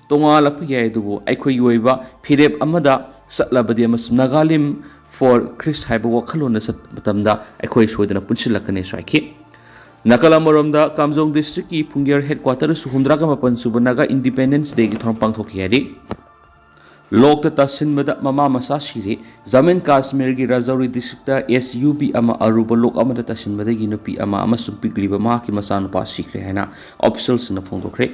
ꯇꯣꯉꯥꯜꯂꯛꯄ ꯌꯥꯏ, ꯑꯗꯨꯕꯨ ꯑꯩꯈꯣꯏꯒꯤ ꯑꯣꯏꯕ ꯐꯤꯔꯦꯞ ꯑꯃꯗ ꯆꯠꯂꯕꯗꯤ ꯑꯃꯁꯨꯡ ꯅꯥꯒꯥꯂꯤꯝ ꯐꯣꯔ ꯈ꯭ꯔꯤꯁ ꯍꯥꯏꯕ ꯋꯥꯈꯜꯂꯣꯟꯗ ꯆꯠꯄ ꯃꯇꯝꯗ ꯑꯩꯈꯣꯏ ꯁꯣꯏꯗꯅ ꯄꯨꯟꯁꯤꯜꯂꯛꯀꯅꯤ ꯍꯥꯏꯈꯤ꯫ ꯅꯥꯀꯜ ꯑꯃꯔꯣꯝꯗ ꯀꯥꯝꯖꯣꯡ ꯗꯤꯁꯇ꯭ꯔꯤꯛꯀꯤ ꯐꯨꯡꯒꯦꯔ ꯍꯦꯗꯀ꯭ꯋꯥꯇꯔꯗꯁꯨ ꯍꯨꯝꯗ꯭ꯔꯥꯒ ꯃꯥꯄꯟ ꯁꯨꯕ ꯅꯥꯒꯥ ꯏꯟꯗꯤꯄꯦꯟꯗꯦꯟꯁ ꯗꯦꯒꯤ ꯊꯧꯔꯝ ꯄꯥꯡꯊꯣꯛꯈꯤ ꯍꯥꯏꯔꯤ꯫ ꯂꯣꯛꯇ ꯇꯥꯁꯤꯟꯕꯗ ꯃꯃꯥ ꯃꯆꯥ ꯁꯤꯔꯦ꯫ ꯖꯝꯃꯨ ꯑꯦꯟ ꯀꯥꯁꯃꯤꯔꯒꯤ Rajouri district S U V ꯑꯃ ꯑꯔꯨꯕ ꯂꯣꯛ ꯑꯃꯗ ꯇꯥꯁꯤꯟꯕꯗꯒꯤ ꯅꯨꯄꯤ ꯑꯃ ꯑꯃꯁꯨꯡ ꯄꯤꯛꯂꯤꯕ ꯃꯍꯥꯛꯀꯤ ꯃꯆꯥꯅꯨꯄꯥ ꯁꯤꯈ꯭ꯔꯦ ꯍꯥꯏꯅ ꯑꯣꯐꯤꯁꯤꯌꯦꯜꯁꯤꯡꯅ ꯐꯣꯡꯗꯣꯛꯈ꯭ꯔꯦ꯫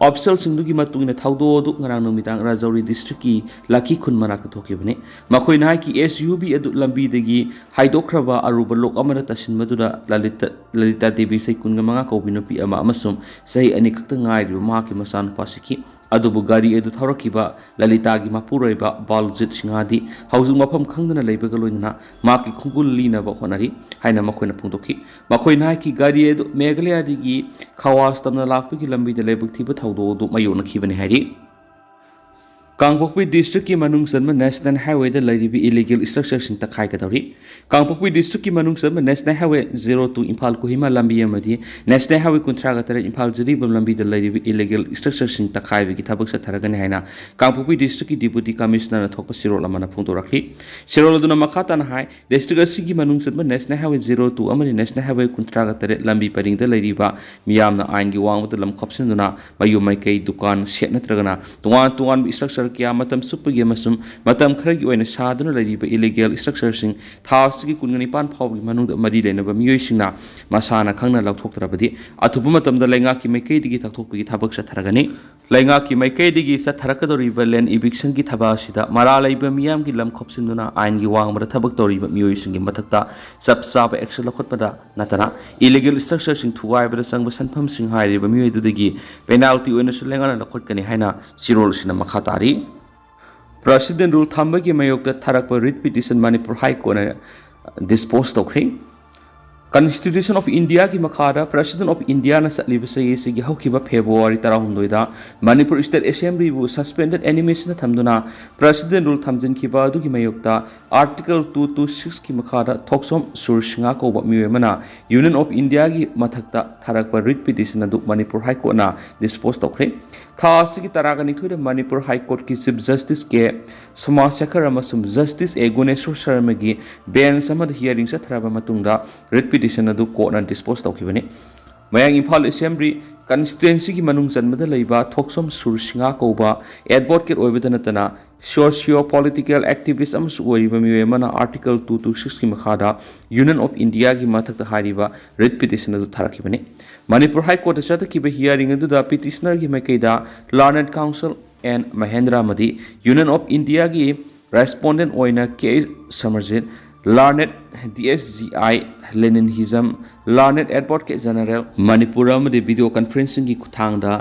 ꯑꯣꯐꯤꯁꯤꯌꯦꯜꯁꯤꯡꯗꯨꯒꯤ ꯃꯇꯨꯡ ꯏꯟꯅ ꯊꯧꯗꯣꯛ ꯑꯗꯨ ꯉꯔꯥꯡ ꯅꯨꯃꯤꯗꯥꯡ ꯔꯥꯖꯧꯔꯤ ꯗꯤꯁꯇ꯭ꯔꯤꯛꯀꯤ ꯂꯥꯈꯤ ꯈꯨꯟ ꯃꯅꯥꯛꯇ ꯊꯣꯛꯈꯤꯕꯅꯤ꯫ ꯃꯈꯣꯏꯅ ꯍꯥꯏꯈꯤ, ꯑꯦꯁ ꯌꯨ ꯕꯤ ꯑꯗꯨ ꯂꯝꯕꯤꯗꯒꯤ ꯍꯥꯏꯗꯣꯛꯈ꯭ꯔꯕ ꯑꯔꯨꯕ ꯂꯣꯛ ꯑꯃꯗ ꯇꯥꯁꯤꯟꯕꯗꯨꯗ ꯂꯂꯤꯇ, ꯂꯂꯤꯇꯥ ꯗꯦꯕꯤ ꯆꯍꯤ ꯀꯨꯟꯒ ꯃꯉꯥ ꯀꯧꯕꯤ ꯅꯨꯄꯤ ꯑꯃ ꯑꯃꯁꯨꯡ ꯆꯍꯤ ꯑꯅꯤ ꯈꯛꯇ ꯉꯥꯏꯔꯤꯕ ꯃꯍꯥꯛꯀꯤ ꯃꯆꯥꯅꯨꯄꯥ ꯁꯤꯈꯤ꯫ ꯑꯗꯨꯕꯨ ꯒꯥꯔꯤ ꯑꯗꯨ ꯊꯧꯔꯛꯈꯤꯕ ꯂꯂꯤꯇꯥꯒꯤ ꯃꯄꯨꯔꯣꯏꯕ ꯕꯥꯜꯖꯤꯠ ꯁꯤꯡꯍꯗꯤ ꯍꯧꯖꯤꯛ ꯃꯐꯝ ꯈꯪꯗꯅ ꯂꯩꯕꯒ ꯂꯣꯏꯅꯅ ꯃꯍꯥꯛꯀꯤ ꯈꯣꯡꯒꯨꯜ ꯂꯤꯅꯕ ꯍꯣꯠꯅꯔꯤ ꯍꯥꯏꯅ ꯃꯈꯣꯏꯅ ꯐꯣꯡꯗꯣꯛꯈꯤ꯫ ꯃꯈꯣꯏꯅ ꯍꯥꯏꯈꯤ, ꯒꯥꯔꯤ ꯑꯗꯨ ꯃꯦꯘꯥꯂꯌꯥꯗꯒꯤ ꯈꯋꯥꯁ ꯇꯝꯅ ꯂꯥꯛꯄꯒꯤ ꯂꯝꯕꯤꯗ ꯂꯥꯏꯕꯛ ꯊꯤꯕ ꯊꯧꯗꯣꯛ ꯑꯗꯨ ꯃꯥꯌꯣꯛꯅꯈꯤꯕꯅꯤ ꯍꯥꯏꯔꯤ꯫ ꯀꯥꯡꯄꯣꯛꯄꯤ ꯗꯤꯁꯇ꯭ꯔꯤꯛꯀꯤ ꯃꯅꯨꯡ ꯆꯟꯕ ꯅꯦꯁꯅꯦꯜ ꯍꯥꯏꯋꯦꯗ ꯂꯩꯔꯤꯕ ꯏꯂꯤꯒꯦꯜ ꯏꯁꯇ꯭ꯔꯛꯆꯔꯁꯤꯡ ꯇꯛꯈꯥꯏꯒꯗꯧꯔꯤ꯫ ꯀꯥꯡꯄꯣꯛꯄꯤ ꯗꯤꯁꯇ꯭ꯔꯤꯛꯀꯤ ꯃꯅꯨꯡ ꯆꯟꯕ national highway zero two Imphal Kohima ꯂꯝꯕꯤ ꯑꯃꯗꯤ ꯅꯦꯁꯅꯦꯜ ꯍꯥꯏꯋꯦ ꯀꯨꯟꯊ꯭ꯔꯥꯒ ꯇꯔꯦꯠ ꯏꯝꯐꯥꯜ ꯖꯤꯔꯤꯕꯥꯝ ꯂꯝꯕꯤꯗ ꯂꯩꯔꯤꯕ ꯏꯂꯤꯒꯦꯜ ꯏꯁꯇ꯭ꯔꯛꯆꯔꯁꯤꯡ ꯇꯛꯈꯥꯏꯕꯒꯤ ꯊꯕꯛ ꯆꯠꯊꯔꯒꯅꯤ ꯍꯥꯏꯅ ꯀꯥꯡꯄꯣꯛꯄꯤ ꯗꯤꯁꯇ꯭ꯔꯤꯛꯀꯤ ꯗꯤꯄꯨꯇꯤ ꯀꯃꯤꯁꯅꯔꯅ ꯊꯣꯛꯄ ꯆꯦꯔꯣꯜ ꯑꯃꯅ ꯐꯣꯡꯗꯣꯔꯛꯂꯤ꯫ ꯆꯦꯔꯣꯜ ꯑꯗꯨꯅ ꯃꯈꯥ ꯇꯥꯅ ꯍꯥꯏ, ꯗꯤꯁꯇ꯭ꯔꯤꯛ ꯑꯁꯤꯒꯤ ꯃꯅꯨꯡ ꯆꯟꯕ ꯅꯦꯁꯅꯦꯜ ꯍꯥꯏꯋꯦ ꯖꯦꯔꯣ ꯇꯨ ꯑꯃꯗꯤ ꯅꯦꯁꯅꯦꯜ ꯍꯥꯏꯋꯦ ꯀꯨꯟꯊ꯭ꯔꯥꯒ ꯇꯔꯦꯠ ꯂꯝꯕꯤ ꯄꯔꯤꯡꯗ ꯂꯩꯔꯤꯕ ꯃꯤꯌꯥꯝꯅ ꯑꯥꯏꯟꯒꯤ ꯋꯥꯡꯃꯗ ꯂꯝ ꯈꯣꯞꯆꯤꯟꯗꯨꯅ ꯃꯌꯨꯝ ꯃꯥꯏꯀꯩ, ꯗꯨꯀꯥꯟ, ꯁꯦꯠ ꯅꯠꯇ꯭ꯔꯒꯅ ꯇꯣꯉꯥꯟ ꯇꯣꯉꯥꯟꯕ ꯏꯁꯇ꯭ꯔꯛꯆꯔ ꯀꯌꯥ ꯃꯇꯝ ꯆꯨꯞꯄꯒꯤ ꯑꯃꯁꯨꯡ ꯃꯇꯝ ꯈꯔꯒꯤ ꯑꯣꯏꯅ ꯁꯥꯗꯨꯅ ꯂꯩꯔꯤꯕ ꯏꯂꯤꯒꯦꯜ ꯏꯁꯇ꯭ꯔꯛꯆꯔꯁꯤꯡ ꯊꯥ ꯑꯁꯤꯒꯤ ꯀꯨꯟꯒ ꯅꯤꯄꯥꯟ ꯐꯥꯎꯕꯒꯤ ꯃꯅꯨꯡꯗ ꯃꯔꯤ ꯂꯩꯅꯕ ꯃꯤꯑꯣꯏꯁꯤꯡꯅ ꯃꯁꯥꯅ ꯈꯪꯅ ꯂꯧꯊꯣꯛꯇ꯭ꯔꯕꯗꯤ ꯑꯊꯨꯕ ꯃꯇꯝꯗ ꯂꯩꯉꯥꯛꯀꯤ ꯃꯥꯏꯀꯩꯗꯒꯤ ꯇꯛꯊꯣꯛꯄꯒꯤ ꯊꯕꯛ ꯆꯠꯊꯔꯒꯅꯤ꯫ ꯂꯩꯉꯥꯛꯀꯤ ꯃꯥꯏꯀꯩꯗꯒꯤ ꯆꯠꯊꯔꯛꯀꯗꯧꯔꯤꯕ ꯂꯦꯟ ꯏꯚꯤꯛꯁꯟꯒꯤ ꯊꯕꯛ ꯑꯁꯤꯗ ꯃꯔꯥꯜ ꯂꯩꯕ ꯃꯤꯌꯥꯝꯒꯤ ꯂꯝ ꯈꯣꯞꯆꯤꯟꯗꯨꯅ ꯑꯥꯏꯟꯒꯤ ꯋꯥꯡꯃꯗ ꯊꯕꯛ ꯇꯧꯔꯤꯕ ꯃꯤꯑꯣꯏꯁꯤꯡꯒꯤ ꯃꯊꯛꯇ ꯆꯞ ꯆꯥꯕ ꯑꯦꯛꯁꯟ ꯂꯧꯈꯠꯄꯗ ꯅꯠꯇꯅ ꯏꯂꯤꯒꯦꯜ ꯏꯁꯇ꯭ꯔꯛꯆꯔꯁꯤꯡ ꯊꯨꯒꯥꯏꯕꯗ ꯆꯪꯕ ꯁꯦꯟꯐꯝꯁꯤꯡ ꯍꯥꯏꯔꯤꯕ ꯃꯤꯑꯣꯏ ꯑꯗꯨꯗꯒꯤ ꯄꯦꯅꯥꯜꯇꯤ ꯑꯣꯏꯅꯁꯨ ꯂꯩꯉꯥꯛꯅ ꯂꯧꯈꯠꯀꯅꯤ ꯍꯥꯏꯅ ꯆꯦꯔꯣꯜ ꯑꯁꯤꯅ ꯃꯈꯥ ꯇꯥꯔꯤ꯫ ꯄ꯭ꯔꯁꯤꯗꯦꯟ ꯔꯨꯜ ꯊꯝꯕꯒꯤ ꯃꯥꯌꯣꯛꯇ ꯊꯥꯔꯛꯄ ꯔꯤꯠ ꯄꯤꯇꯤꯁꯟ ꯃꯅꯤꯄꯨꯔ ꯍꯥꯏ ꯀꯣꯔꯠꯅ ꯗꯤꯁꯄꯣꯁ ꯇꯧꯈ꯭ꯔꯦ꯫ ꯀꯟꯁꯇꯤꯇ꯭ꯌꯨꯁꯟ ꯑꯣꯐ ꯏꯟꯗꯤꯌꯥꯒꯤ ꯃꯈꯥꯗ ꯄ꯭ꯔꯁꯤꯗꯦꯟ ꯑꯣꯐ ꯏꯟꯗꯤꯌꯥꯅ ꯆꯠꯂꯤꯕ ꯆꯍꯤ ꯑꯁꯤꯒꯤ ꯍꯧꯈꯤꯕ ꯐꯦꯕ꯭ꯔꯨꯋꯥꯔꯤ ꯇꯔꯥꯍꯨꯝꯗꯣꯏꯗ ꯃꯅꯤꯄꯨꯔ ꯁ꯭ꯇꯦꯠ ꯑꯦꯁꯦꯝꯕ꯭ꯂꯤꯕꯨ ꯁꯁꯄꯦꯟꯗꯦꯗ ꯑꯦꯅꯤꯃꯦꯁꯟꯗ ꯊꯝꯗꯨꯅ ꯄ꯭ꯔꯁꯤꯗꯦꯟ ꯔꯨꯜ ꯊꯝꯖꯤꯟꯈꯤꯕ ꯑꯗꯨꯒꯤ ꯃꯥꯌꯣꯛꯇ ꯑꯥꯔꯇꯤꯀꯜ ꯇꯨ ꯇꯨ ꯁꯤꯛꯁꯀꯤ ꯃꯈꯥꯗ ꯊꯣꯛꯆꯣꯝ ꯁꯨꯔ ꯁꯤꯡꯍ ꯀꯧꯕ ꯃꯤꯑꯣꯏ ꯑꯃꯅ ꯌꯨꯅꯤꯌꯟ ꯑꯣꯐ ꯏꯟꯗꯤꯌꯥꯒꯤ ꯃꯊꯛꯇ ꯊꯥꯔꯛꯄ ꯔꯤꯠ ꯄꯤꯇꯤꯁꯟ ꯑꯗꯨ ꯃꯅꯤꯄꯨꯔ ꯍꯥꯏ ꯀꯣꯔꯠꯅ ꯗꯤꯁꯄꯣꯁ ꯇꯧꯈ꯭ꯔꯦ꯫ ꯊꯥ ꯑꯁꯤꯒꯤ ꯇꯔꯥꯒ ꯅꯤꯊꯣꯏꯗ ꯃꯅꯤꯄꯨꯔ ꯍꯥꯏ ꯀꯣꯔꯠꯀꯤ ꯆꯤꯐ ꯖꯁꯇꯤꯁ ꯀꯦ ꯁꯣꯃꯥꯁꯦꯈꯔ ꯑꯃꯁꯨꯡ ꯖꯁꯇꯤꯁ ꯑꯦ ꯒꯨꯅꯦꯁꯣꯔ ꯁꯔꯃꯒꯤ ꯕꯦꯟꯆ ꯑꯃꯗ ꯍꯤꯌꯥꯔꯤꯡ ꯆꯠꯊꯔꯕ ꯃꯇꯨꯡꯗ ꯔꯤꯠ ꯄꯤꯇꯤꯁꯟ ꯑꯗꯨ ꯀꯣꯔꯠꯅ ꯗꯤꯁꯄꯣꯁ ꯇꯧꯈꯤꯕꯅꯤ꯫ ꯃꯌꯥꯡ ꯏꯝꯐꯥꯜ ꯑꯦꯁꯦꯝꯕ꯭ꯂꯤ ꯀꯟꯁꯇꯤꯇ꯭ꯋꯦꯟꯁꯤꯒꯤ ꯃꯅꯨꯡ ꯆꯟꯕꯗ ꯂꯩꯕ ꯊꯣꯛꯆꯣꯝ ꯁꯨꯔ ꯁꯤꯡꯍ ꯀꯧꯕ ꯑꯦꯗꯚꯣꯀꯦꯠ ꯑꯣꯏꯕꯗ ꯅꯠꯇꯅ ꯁꯣꯁꯤꯌꯣ ꯄꯣꯂꯤꯇꯤꯀꯦꯜ ꯑꯦꯛꯇꯤꯚꯤꯁ ꯑꯃꯁꯨ ꯑꯣꯏꯔꯤꯕ ꯃꯤꯑꯣꯏ ꯑꯃꯅ ꯑꯥꯔꯇꯤꯀꯜ ꯇꯨ ꯇꯨ ꯁꯤꯛꯁꯀꯤ ꯃꯈꯥꯗ ꯌꯨꯅꯤꯌꯟ ꯑꯣꯐ ꯏꯟꯗꯤꯌꯥꯒꯤ ꯃꯊꯛꯇ ꯍꯥꯏꯔꯤꯕ ꯔꯤꯠ ꯄꯤꯇꯤꯁꯟ ꯑꯗꯨ ꯊꯥꯔꯛꯈꯤꯕꯅꯤ꯫ ꯃꯅꯤꯄꯨꯔ ꯍꯥꯏ ꯀꯣꯔꯠꯇ ꯆꯠꯊꯈꯤꯕ ꯍꯤꯌꯥꯔꯤꯡ ꯑꯗꯨꯗ ꯄꯤꯇꯤꯁꯅꯔꯒꯤ ꯃꯥꯏꯀꯩꯗ ꯂꯥꯔꯅꯦꯗ ꯀꯥꯎꯟꯁꯤꯜ ꯑꯦꯟ ꯃꯍꯦꯟꯗ꯭ꯔ ꯑꯃꯗꯤ ꯌꯨꯅꯤꯌꯟ ꯑꯣꯐ ꯏꯟꯗꯤꯌꯥꯒꯤ ꯔꯦꯁꯄꯣꯟꯗꯦꯟ ꯑꯣꯏꯅ ꯀꯦ ꯁꯃꯔꯖꯤꯠ, ꯂꯥꯔꯅꯦꯗ ꯗꯤ ꯑꯦꯁ ꯖꯤ ꯑꯥꯏ ꯂꯦꯅꯤꯟ ꯍꯤꯖꯝ, ꯂꯥꯔꯅꯦꯗ ꯑꯦꯗꯚꯣꯀꯦꯠ ꯖꯦꯅꯔꯦꯜ ꯃꯅꯤꯄꯨꯔ ꯑꯃꯗꯤ ꯚꯤꯗꯤꯑꯣ ꯀꯟꯐꯔꯦꯟꯁꯤꯡꯒꯤ ꯈꯨꯠꯊꯥꯡꯗ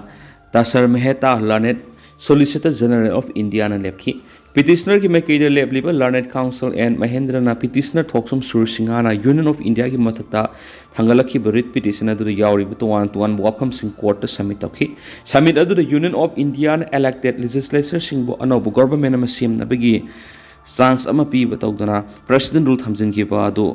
ꯇꯥꯁꯔ ꯃꯦꯍꯦꯇꯥ, ꯂꯥꯔꯅꯦꯗ ꯁꯣꯂꯤꯁꯤꯇꯔ ꯖꯦꯅꯔꯦꯜ ꯑꯣꯐ ꯏꯟꯗꯤꯌꯥꯅ ꯂꯦꯞꯈꯤ꯫ Petitionerꯒꯤ ꯃꯥꯏꯀꯩꯗ ꯂꯦꯞꯂꯤꯕ Learned Counsel N Mahendraꯅ petitioner ꯊꯣꯛꯁꯝ ꯁꯨꯔꯁꯤꯡꯍꯥꯅ Union of Indiaꯒꯤ ꯃꯊꯛꯇ ꯊꯥꯡꯒꯠꯂꯛꯈꯤꯕ writ petition ꯑꯗꯨꯗ ꯌꯥꯎꯔꯤꯕ ꯇꯣꯉꯥꯟ ꯇꯣꯉꯥꯟꯕ ꯋꯥꯐꯝꯁꯤꯡ courtꯇ submit ꯇꯧꯈꯤ꯫ Submit ꯑꯗꯨꯗ Union of Indiaꯅ elected legislatureꯁꯤꯡꯕꯨ ꯑꯅꯧꯕ government ꯑꯃ ꯁꯦꯝꯅꯕꯒꯤ chance ꯑꯃ ꯄꯤꯕ ꯇꯧꯗꯨꯅ President Rule ꯊꯝꯖꯤꯟꯈꯤꯕ ꯑꯗꯨ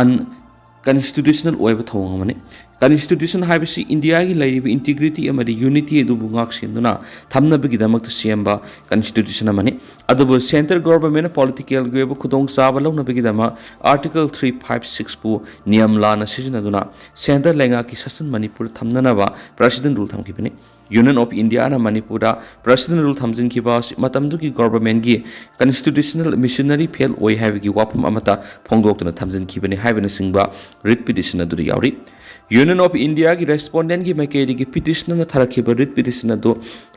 unconstitutional ꯑꯣꯏꯕ ꯊꯧꯑꯣꯡ ꯑꯃꯅꯤ꯫ Constitution ꯍꯥꯏꯕꯁꯤ ꯏꯟꯗꯤꯌꯥꯒꯤ ꯂꯩꯔꯤꯕ integrity ꯑꯃꯗꯤ unity ꯑꯗꯨꯕꯨ ꯉꯥꯛ ꯁꯦꯟꯗꯨꯅ ꯊꯝꯅꯕꯒꯤꯗꯃꯛꯇ ꯁꯦꯝꯕ constitution ꯑꯃꯅꯤ꯫ ꯑꯗꯨꯕꯨ centre governmentꯅ politicalꯒꯤ ꯑꯣꯏꯕ ꯈꯨꯗꯣꯡꯆꯥꯕ ꯂꯧꯅꯕꯒꯤꯗꯃꯛ Article three five sixꯄꯨ ꯅꯤꯌꯝ ꯂꯥꯟꯅ ꯁꯤꯖꯤꯟꯅꯗꯨꯅ centre ꯂꯩꯉꯥꯛꯀꯤ ꯁꯥꯁꯟ ꯃꯅꯤꯄꯨꯔꯗ ꯊꯝꯅꯅꯕ President Rule ꯊꯝꯈꯤꯕꯅꯤ꯫ Union of Indiaꯅ ꯃꯅꯤꯄꯨꯔꯗ President Rule ꯊꯝꯖꯤꯟꯈꯤꯕ ꯑꯁꯤ ꯃꯇꯝꯗꯨꯒꯤ governmentꯀꯤ constitutional machinery fail ꯑꯣꯏ ꯍꯥꯏꯕꯒꯤ ꯋꯥꯐꯝ ꯑꯃꯠꯇ ꯐꯣꯡꯗꯣꯛꯇꯨꯅ ꯊꯝꯖꯤꯟꯈꯤꯕꯅꯤ ꯍꯥꯏꯕꯅꯆꯤꯡꯕ writ petition ꯑꯗꯨꯗ ꯌꯥꯎꯔꯤ꯫ Union of Indiaꯒꯤ respondentꯀꯤ ꯃꯥꯏꯀꯩꯗꯒꯤ petitionerꯅ ꯊꯥꯔꯛꯈꯤꯕ writ petition ꯑꯗꯨ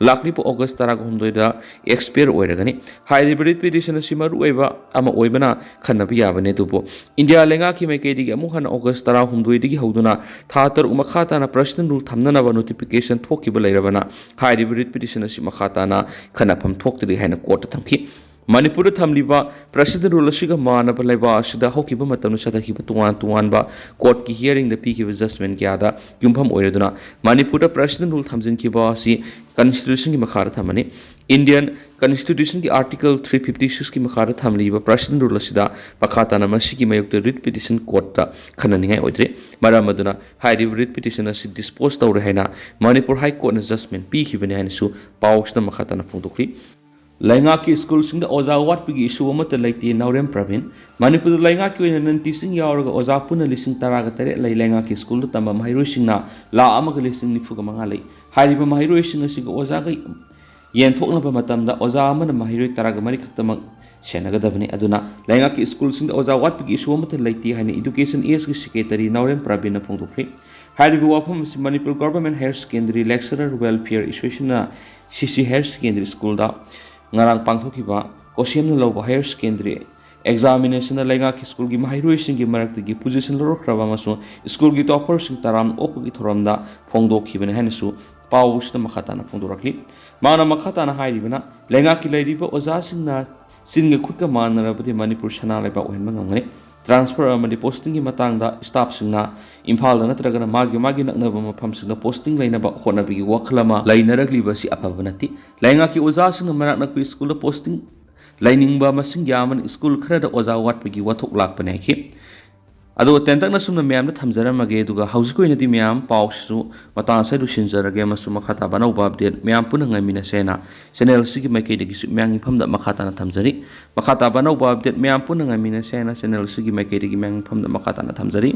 ꯂꯥꯛꯂꯤꯕ August ꯇꯔꯥꯍꯨꯝꯗꯣꯏꯗ expire ꯑꯣꯏꯔꯒꯅꯤ꯫ ꯍꯥꯏꯔꯤꯕ writ petition ꯑꯁꯤ ꯃꯔꯨꯑꯣꯏꯕ ꯑꯃ ꯑꯣꯏꯕꯅ ꯈꯟꯅꯕ ꯌꯥꯕꯅꯤ, ꯑꯗꯨꯕꯨ ꯏꯟꯗꯤꯌꯥ ꯂꯩꯉꯥꯛꯀꯤ ꯃꯥꯏꯀꯩꯗꯒꯤ ꯑꯃꯨꯛ ꯍꯟꯅ August ꯇꯔꯥꯍꯨꯝꯗꯣꯏꯗꯒꯤ ꯍꯧꯗꯨꯅ ꯊꯥ ꯇꯔꯨꯛ ꯃꯈꯥ ꯇꯥꯅ President Rule ꯊꯝꯅꯅꯕ notification ꯊꯣꯛꯈꯤꯕ ꯂꯩꯔꯕꯅ ꯍꯥꯏꯔꯤꯕ writ petition ꯑꯁꯤ ꯃꯈꯥ ꯇꯥꯅ ꯈꯟꯅꯐꯝ ꯊꯣꯛꯇ꯭ꯔꯤ ꯍꯥꯏꯅ courtꯇ ꯊꯝꯈꯤ꯫ ꯃꯅꯤꯄꯨꯔꯗ ꯊꯝꯂꯤꯕ President Rule ꯑꯁꯤꯒ ꯃꯥꯟꯅꯕ ꯂꯩꯕꯥꯛ ꯑꯁꯤꯗ ꯍꯧꯈꯤꯕ ꯃꯇꯝꯗ ꯆꯠꯊꯈꯤꯕ ꯇꯣꯉꯥꯟ ꯇꯣꯉꯥꯟꯕ courtꯀꯤ hearingꯗ ꯄꯤꯈꯤꯕ judgment ꯀꯌꯥꯗ ꯌꯨꯝꯐꯝ ꯑꯣꯏꯔꯗꯨꯅ ꯃꯅꯤꯄꯨꯔꯗ President Rule ꯊꯝꯖꯤꯟꯈꯤꯕ ꯑꯁꯤ constitutionꯒꯤ ꯃꯈꯥꯗ ꯊꯝꯃꯅꯤ꯫ Indian constitutionꯒꯤ Article three fifty sixꯀꯤ ꯃꯈꯥꯗ ꯊꯝꯂꯤꯕ President Rule ꯑꯁꯤꯗ ꯃꯈꯥ ꯇꯥꯅ ꯃꯁꯤꯒꯤ ꯃꯥꯌꯣꯛꯇ writ petition courtꯇ ꯈꯟꯅꯅꯤꯡꯉꯥꯏ ꯑꯣꯏꯗ꯭ꯔꯤ꯫ ꯃꯔꯝ ꯑꯗꯨꯅ ꯍꯥꯏꯔꯤꯕ writ petition ꯑꯁꯤ dispose ꯇꯧꯔꯦ ꯍꯥꯏꯅ ꯃꯅꯤꯄꯨꯔ High Courtꯅ judgment ꯄꯤꯈꯤꯕꯅꯤ ꯍꯥꯏꯅꯁꯨ ꯄꯥꯎꯁꯤꯅ ꯃꯈꯥ ꯇꯥꯅ ꯐꯣꯡꯗꯣꯛꯂꯤ꯫ ꯂꯩꯉꯥꯛꯀꯤ ꯁ꯭ꯀꯨꯜꯁꯤꯡꯗ ꯑꯣꯖꯥ ꯋꯥꯠꯄꯒꯤ issue ꯑꯃꯠꯇ ꯂꯩꯇꯦ, ꯅꯥꯎꯔꯦꯝ ꯄ꯭ꯔꯕꯤꯟ꯫ ꯃꯅꯤꯄꯨꯔꯗ ꯂꯩꯉꯥꯛꯀꯤ ꯑꯣꯏꯅ non teaching ꯌꯥꯎꯔꯒ ꯑꯣꯖꯥ ꯄꯨꯟꯅ ꯂꯤꯁꯤꯡ ꯇꯔꯥꯒ ꯇꯔꯦꯠ ꯂꯩ꯫ ꯂꯩꯉꯥꯛꯀꯤ ꯁ꯭ꯀꯨꯜꯗ ꯇꯝꯕ ꯃꯍꯩꯔꯣꯏꯁꯤꯡꯅ ꯂꯥꯈ ꯑꯃꯒ ꯂꯤꯁꯤꯡ ꯅꯤꯐꯨꯒ ꯃꯉꯥ ꯂꯩ꯫ ꯍꯥꯏꯔꯤꯕ ꯃꯍꯩꯔꯣꯏꯁꯤꯡ ꯑꯁꯤꯒ ꯑꯣꯖꯥꯒ ꯌꯦꯟꯊꯣꯛꯅꯕ ꯃꯇꯝꯗ ꯑꯣꯖꯥ ꯑꯃꯅ ꯃꯍꯩꯔꯣꯏ ꯇꯔꯥꯒ ꯃꯔꯤ ꯈꯛꯇꯃꯛ ꯁꯦꯟꯅꯒꯗꯕꯅꯤ꯫ ꯑꯗꯨꯅ ꯂꯩꯉꯥꯛꯀꯤ ꯁ꯭ꯀꯨꯜꯁꯤꯡꯗ ꯑꯣꯖꯥ ꯋꯥꯠꯄꯒꯤ issue ꯑꯃꯠꯇ ꯂꯩꯇꯦ ꯍꯥꯏꯅ Education Sꯒꯤ secretary ꯅꯥꯎꯔꯦꯝ ꯄ꯭ꯔꯕꯤꯟꯅ ꯐꯣꯡꯗꯣꯛꯈ꯭ꯔꯤ꯫ ꯍꯥꯏꯔꯤꯕ ꯋꯥꯐꯝ ꯑꯁꯤ Manipur Government Higher Secondary Lecturer Welfare Associationꯅ C C Higher Secondary Schoolꯗ ꯉꯔꯥꯡ ꯄꯥꯡꯊꯣꯛꯈꯤꯕ ꯀꯣꯁꯦꯝꯅ ꯂꯧꯕ higher secondary examinationꯗ ꯂꯩꯉꯥꯛꯀꯤ ꯁ꯭ꯀꯨꯜꯒꯤ ꯃꯍꯩꯔꯣꯏꯁꯤꯡꯒꯤ ꯃꯔꯛꯇꯒꯤ position ꯂꯧꯔꯛꯈ꯭ꯔꯕ ꯑꯃꯁꯨꯡ ꯁ꯭ꯀꯨꯜꯒꯤ topperꯁꯤꯡ ꯇꯔꯥꯝꯅ ꯑꯣꯛꯄꯒꯤ ꯊꯧꯔꯝꯗ ꯐꯣꯡꯗꯣꯛꯈꯤꯕꯅꯤ ꯍꯥꯏꯅꯁꯨ ꯄꯥꯎꯁꯤꯗ ꯃꯈꯥ ꯇꯥꯅ ꯐꯣꯡꯗꯣꯔꯛꯂꯤ꯫ ꯃꯥꯅ ꯃꯈꯥ ꯇꯥꯅ ꯍꯥꯏꯔꯤꯕꯅ, ꯂꯩꯉꯥꯛꯀꯤ ꯂꯩꯔꯤꯕ ꯑꯣꯖꯥꯁꯤꯡꯅ ꯆꯤꯟꯒ ꯈꯨꯠꯀ ꯃꯥꯟꯅꯔꯕꯗꯤ ꯃꯅꯤꯄꯨꯔ ꯁꯅꯥ ꯂꯩꯕꯥꯛ ꯑꯣꯏꯍꯟꯕ ꯉꯝꯒꯅꯤ꯫ ꯇ꯭ꯔꯥꯟꯁꯐꯔ ꯑꯃꯗꯤ ꯄꯣꯁꯇꯤꯡꯒꯤ ꯃꯇꯥꯡꯗ ꯁ꯭ꯇꯥꯐꯁꯤꯡꯅ ꯏꯝꯐꯥꯜꯗ ꯅꯠꯇ꯭ꯔꯒꯅ ꯃꯥꯒꯤ ꯃꯥꯒꯤ ꯅꯛꯅꯕ ꯃꯐꯝꯁꯤꯡꯗ ꯄꯣꯁꯇꯤꯡ ꯂꯩꯅꯕ ꯍꯣꯠꯅꯕꯒꯤ ꯋꯥꯈꯜ ꯑꯃ ꯂꯩꯅꯔꯛꯂꯤꯕ ꯑꯁꯤ ꯑꯐꯕ ꯅꯠꯇꯦ꯫ ꯂꯩꯉꯥꯛꯀꯤ ꯑꯣꯖꯥꯁꯤꯡꯅ ꯃꯅꯥꯛ ꯅꯛꯄ ꯁ꯭ꯀꯨꯜꯗ ꯄꯣꯁꯇꯤꯡ ꯂꯩꯅꯤꯡꯕ ꯃꯁꯤꯡ ꯌꯥꯝꯕꯅ ꯁ꯭ꯀꯨꯜ ꯈꯔꯗ ꯑꯣꯖꯥ ꯋꯥꯠꯄꯒꯤ ꯋꯥꯊꯣꯛ ꯂꯥꯛꯄꯅꯦ ꯍꯥꯏꯈꯤ꯫ ꯑꯗꯣ ꯇꯦꯟꯇꯛꯅ ꯁꯨꯝꯅ ꯃꯌꯥꯝꯗ ꯊꯝꯖꯔꯝꯃꯒꯦ, ꯑꯗꯨꯒ ꯍꯧꯖꯤꯛꯀꯤ ꯑꯣꯏꯅꯗꯤ ꯃꯌꯥꯝ ꯄꯥꯎꯁꯤꯁꯨ ꯃꯇꯥꯡ ꯑꯁꯤꯗ ꯂꯣꯏꯁꯤꯟꯖꯔꯒꯦ, ꯑꯃꯁꯨꯡ ꯃꯈꯥ ꯇꯥꯕ ꯑꯅꯧꯕ ꯑꯞꯗꯦꯠ ꯃꯌꯥꯝ ꯄꯨꯟꯅ ꯉꯥꯏꯃꯤꯟꯅꯁꯦꯅ ꯆꯦꯅꯦꯜ ꯑꯁꯤꯒꯤ ꯃꯥꯏꯀꯩꯗꯒꯤꯁꯨ ꯃꯌꯥꯝꯒꯤ ꯃꯐꯝꯗ ꯃꯈꯥ ꯇꯥꯅ ꯊꯝꯖꯔꯤ꯫ ꯃꯈꯥ ꯇꯥꯕ ꯑꯅꯧꯕ ꯑꯞꯗꯦꯠ ꯃꯌꯥꯝ ꯄꯨꯟꯅ ꯉꯥꯏꯃꯤꯟꯅꯁꯦꯅ ꯆꯦꯅꯦꯜ ꯑꯁꯤꯒꯤ ꯃꯥꯏꯀꯩꯗꯒꯤ ꯃꯌꯥꯝꯒꯤ ꯃꯐꯝꯗ ꯃꯈꯥ ꯇꯥꯅ ꯊꯝꯖꯔꯤ꯫